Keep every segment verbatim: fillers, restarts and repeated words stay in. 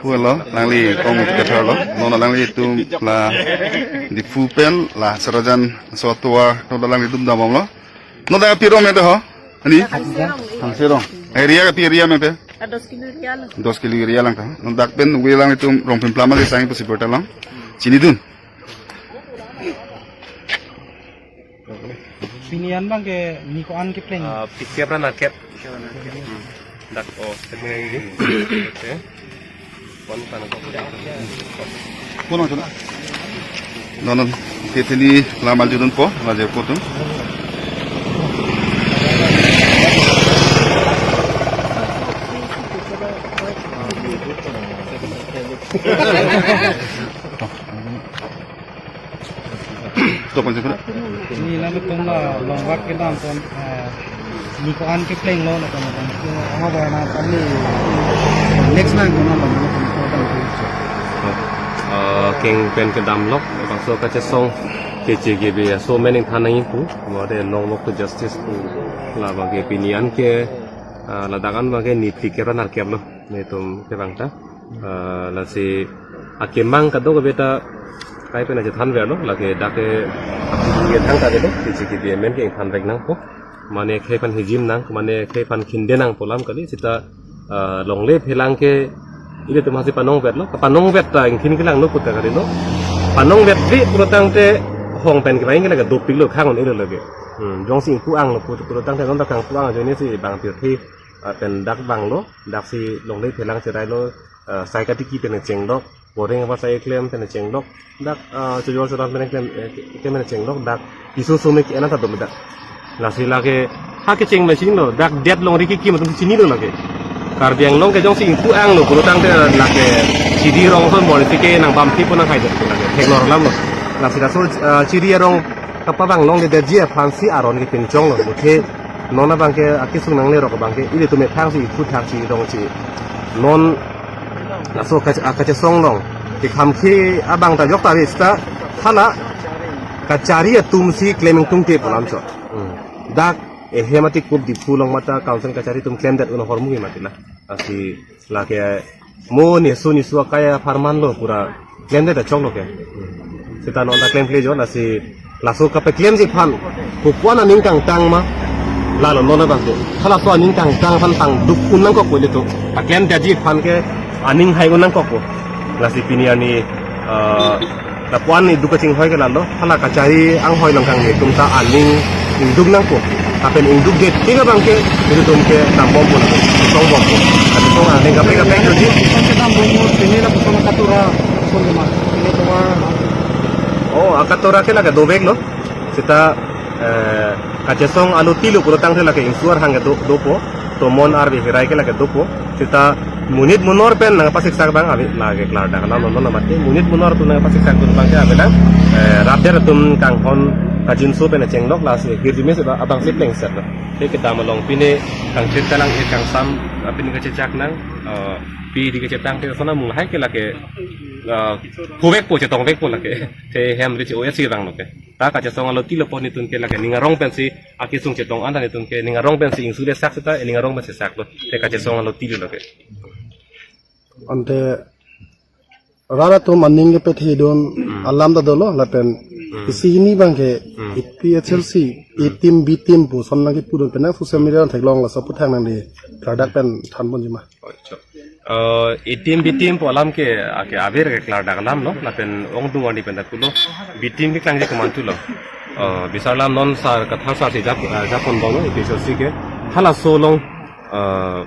Pulo, alangli Kong Kathar lo, non alanglitum la Diphu pen la Sarajan Sotowa, non alanglitum dambomlo. Non dak pi rong mete ho? Ani? Thangserong. Thangserong. Area ke pi area mete? Ah, dos kilo area lo. Dos kilo area lang ta. Non dak pen wi alanglitum Rongpimplam akesang pusi birta lang. Chinidun. Pini an abang ke ni ko-an kepleng? Ah, phlikep ra nerkep. Hmm. Dak, oh, segmen ini. Oke. Pon sana ko. Pon sana. Non non. Ke tini la maljudunpo, maljudunpo atum. Stop aja, Pak. Pini la betul la longwak kedam pon, eh, ni ko-an keplenglo la pon pon. So, amo ba na kami next na ko na lo. Eh, keng pen kedam lok, bangso kachesong keche kebe so many than nangji pu, mode long walk to justice pu. Labang ke pini an ke, eh, ladak an abang ke ni phlikep ra nerkep lo, netum kevang ta. Ah, lasi akemang kadokave ta kai pen aja thanverlo, lake dak ke thangta kedo, keche kebe amen ke thanvek nangpo. Mane khei aphan hijim nang, mane khei aphan khinde nang pu alam kali, seta, ah, longle phelang ke ilitum hasi panongvetlo, panongvet ta ingthin kelang lo puta kali lo. Panongvet ri pulo tangte hong pen kevang ke lake dopiklo, khang-un-elo lake. Hmm, jongsi ingpu-ang lo put pulo tangte non ta khang pu-ang ajoine si bang pirthe, ah, pen dak vanglo, daksi longle phelang cherailo, ah, sai katiki pen chenglok, poreng apa sai klem pen chenglok, dak, ah, chojor chodam pen klem, eh, klem pen chenglok, dak isu sumik ena ta dum dak. Lasi lake ha kecheng machine lo, dak det longri kekim atum chinilo lake. Karbi Anglong ke jongsi ingpu-ang lo pulo tangte lake Chiri arong ason bor isi ke nangbam thi pu nanghai det lake. Theklor alam lo. Lasi laso, ah, Chiri arong kapavang longledetji aphansi aron kepinchong lo. Muthe non abang ke akesung nanglerok abang ke ilitum methang si ipu thak si rong si. Non laso kach-, ah, kachesong along kekhamkhe abang ta jokta ave seta hala kachari atum si klem ingtungte pu alam chot. Hmm. Dak ehem atikup Diphu along mate council kachari atum klemdet un ahormu ke mati la. Lasi lake mo nisu nisu akai apharman lo pura klemdet ta choklo ke. Seta non ta klemkle jo, lasi laso kapeklemji aphan kopuan aning kangtang ma, lalo non abang ke. Halaso aning kangtang aphan tangduk un nangkokpo ilitum. Paklemdetji aphan ke aning hai un nangkokpo. Lasi pini arni, ah, lapuan ni duk kachinghoi ke lalo, hala kachari anghoi along kangni atum ta aning ingduk nangpo. Lapen ingdukdet tik abang ke, ilitum ke dambompo, songbompo. Kachesong angdeng kaprek kaprek doji. Koson kedam bompo, pini lapuson akatora, koson kemat. Pini tomar. Oh, akatora ke lake doveklo. Seta, eh, kachesong alotilo pulo tangte lake ingsuar hang ke do, dopo. Tomon arve herai ke lake dopo. Seta monit monor pen nangpasiksak abang ave lake klardak alam lo, non mati. Monit monor atum nangpasiksak atum abang ke ave lang, eh, rapdet atum kanghon kajinso pen chenglok, lasi hirjume si abang si plengsetlo. Ke kedam along pine kangthir kalang ke kangsam apin kachechak nang, eh, pi di kachetang ke sana mung hai ke lake, eh, puvekpo chetongvekpo lake. Te hem ri che-o-et si abang lo ke. Ta kachesong alotilo pu netum ke lake ning arong pensi akesung chetong anta netum ke ning arong pensi ingsu le sak seta ning arong pensi saklo. Te kachesong alotilo lake. Ante rat atum aning kepethedun, hmm, alam ta dolo lapen, hmm, isi hini abang ke, hmm, A P H L C, hmm, A team, B team pu ason nangkepudun pen nang social media theklong, laso aputhak nangli klardak pen thanponji ma. Oh, chok. Eh, A team, B team pu alam ke, ake aber ke klardak alam lo, lapen ongdung arni pen ta pulo, B team keklangji komantulo. Eh, bisar alam non sar, Kathar sar si jap, eh, japon bom lo, A P H L C ke. Halaso along, eh,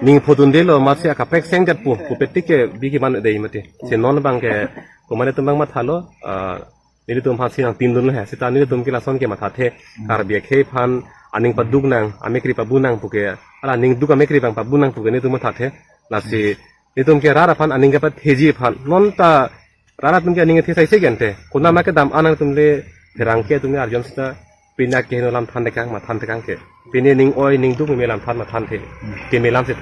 ning phodundelo, masi akaprek sengdet pu, pupet tik ke bigi man dei mati. Si non abang ke, komat atum abang mathalo, eh, nelitum aphan si nangpindun he, seta nelitum ke lason ke mathathe, Karbi akhei aphan aning paduk nang, amekri pabu nang pu ke, hala aning duk amekri abang pabu nang pu ke nelitum mathathe, lasi nelitum ke rat aphan aning kepatheji aphan, non ta rat atum ke aning kethe saise gente, konat ma kedam an nangtum le pherangke atum le arjon seta, pine akeheno alam thantekang, mathantekang ke, pine ning oi ning duk me alam than mathanthe, keme alam si